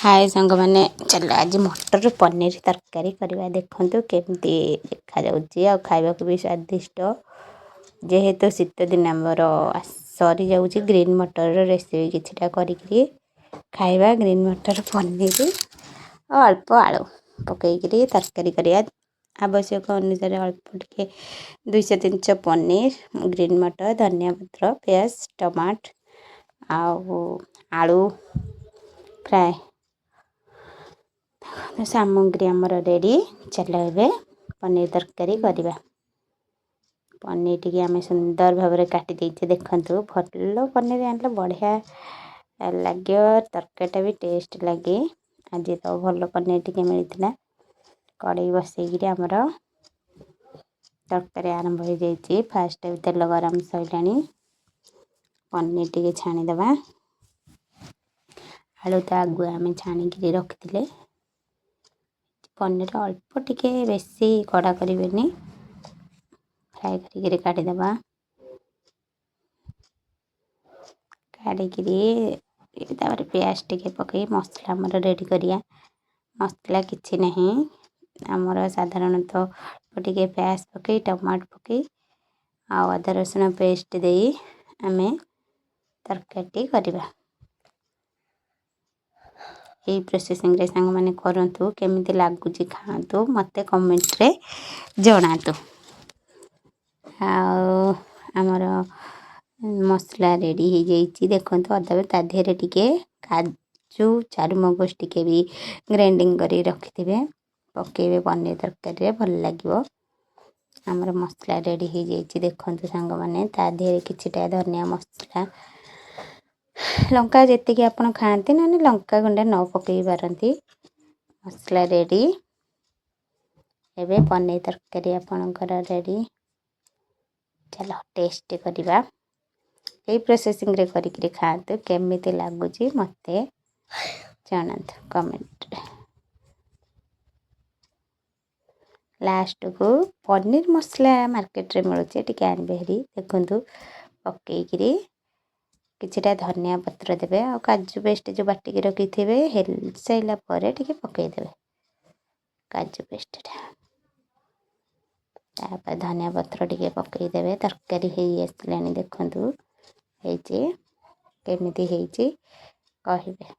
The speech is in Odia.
ହାଏ ସାଙ୍ଗମାନେ, ଚାଲ ଆଜି ମଟର ପନିର ତରକାରୀ କରିବା। ଦେଖନ୍ତୁ କେମିତି ଦେଖାଯାଉଛି ଆଉ ଖାଇବାକୁ ବି ସ୍ୱାଦିଷ୍ଟ। ଯେହେତୁ ଶୀତ ଦିନ ଆମର ସରିଯାଉଛି, ଗ୍ରୀନ୍ ମଟରର ରେସିପି କିଛିଟା କରିକିରି ଖାଇବା। ଗ୍ରୀନ୍ ମଟର ପନିର ଆଉ ଅଳ୍ପ ଆଳୁ ପକେଇକିରି ତରକାରୀ କରିବା। ଆବଶ୍ୟକ ଅନୁସାରେ ଅଳ୍ପ ଟିକେ 200-300 ପନିର, ଗ୍ରୀନ୍ ମଟର, ଧନିଆ ପତ୍ର, ପିଆଜ, ଟମାଟ ଆଉ ଆଳୁ ଫ୍ରାଏ। ସାମଗ୍ରୀ ଆମର ରେଡ଼ି। ଚାଲ ଏବେ ପନିର ତରକାରୀ କରିବା। ପନିର ଟିକେ ଆମେ ସୁନ୍ଦର ଭାବରେ କାଟି ଦେଇଛେ। ଦେଖନ୍ତୁ, ଭଲ ପନିର ଆଣିଲେ ବଢ଼ିଆ ଲାଗିବ, ତରକାରୀଟା ବି ଟେଷ୍ଟ ଲାଗେ। ଆଜି ତ ଭଲ ପନିର ଟିକେ ମିଳିଥିଲା। କଡ଼େଇ ବସେଇକିରି ଆମର ତରକାରୀ ଆରମ୍ଭ ହେଇଯାଇଛି। ଫାଷ୍ଟ ତେଲ ଗରମ ସରିଲାଣି, ପନିର ଟିକେ ଛାଣିଦେବା। ଆଳୁ ତ ଆଗୁଆ ଆମେ ଛାଣିକିରି ରଖିଥିଲେ। ପନିର ଅଳ୍ପ ଟିକେ, ବେଶୀ କଡ଼ା କରିବେନି, ଫ୍ରାଏ କରିକିରି କାଢ଼ିଦେବା। କାଢ଼ିକିରି ତାପରେ ପିଆଜ ଟିକେ ପକାଇ ମସଲା ଆମର ରେଡ଼ି କରିବା। ମସଲା କିଛି ନାହିଁ, ଆମର ସାଧାରଣତଃ ଟିକେ ପିଆଜ ପକାଇ, ଟମାଟୋ ପକାଇ ଆଉ ଅଦା ରସୁଣ ପେଷ୍ଟ ଦେଇ ଆମେ ତରକାରୀଟି କରିବା। ଏଇ ପ୍ରୋସେସିଂରେ ସାଙ୍ଗମାନେ କରନ୍ତୁ, କେମିତି ଲାଗୁଛି ଖାଆନ୍ତୁ, ମୋତେ କମେଣ୍ଟରେ ଜଣାନ୍ତୁ। ଆଉ ଆମର ମସଲା ରେଡ଼ି ହେଇଯାଇଛି। ଦେଖନ୍ତୁ, ଅଦା, ତା ଦେହରେ ଟିକେ କାଜୁ, ଚାରୁମଗଜ ଟିକେ ବି ଗ୍ରାଇଣ୍ଡିଙ୍ଗ କରି ରଖିଥିବେ, ପକାଇବେ ପନିର ତରକାରୀରେ, ଭଲ ଲାଗିବ। ଆମର ମସଲା ରେଡ଼ି ହେଇଯାଇଛି। ଦେଖନ୍ତୁ ସାଙ୍ଗମାନେ, ତା ଦେହରେ କିଛିଟା ଧନିଆ ମସଲା, ଲଙ୍କା ଯେତିକି ଆପଣ ଖାଆନ୍ତି, ନହେଲେ ଲଙ୍କା ଗୁଣ୍ଡ ନ ପକାଇ ପାରନ୍ତି। ମସଲା ରେଡ଼ି। ଏବେ ପନିର ତରକାରୀ ଆପଣଙ୍କର ରେଡ଼ି। ଚାଲ ଟେଷ୍ଟ କରିବା। ଏଇ ପ୍ରୋସେସିଂରେ କରିକିରି ଖାଆନ୍ତୁ, କେମିତି ଲାଗୁଛି ମୋତେ ଜଣାନ୍ତୁ କମେଣ୍ଟରେ। ଲାଷ୍ଟକୁ ପନିର ମସଲା ମାର୍କେଟରେ ମିଳୁଛି, ଟିକେ ଆଣିବେ ହେରି। ଦେଖନ୍ତୁ, ପକେଇକିରି କିଛିଟା ଧନିଆ ପତ୍ର ଦେବେ ଆଉ କାଜୁ ପେଷ୍ଟ ଯେଉଁ ବାଟିକି ରଖିଥିବେ, ହେଇସାରିଲା ପରେ ଟିକେ ପକାଇଦେବେ କାଜୁ ପେଷ୍ଟଟା। ତାପରେ ଧନିଆ ପତ୍ର ଟିକେ ପକାଇଦେବେ। ତରକାରୀ ହେଇ ଆସିଲାଣି। ଦେଖନ୍ତୁ ହେଇଛି, କେମିତି ହେଇଛି କହିବେ।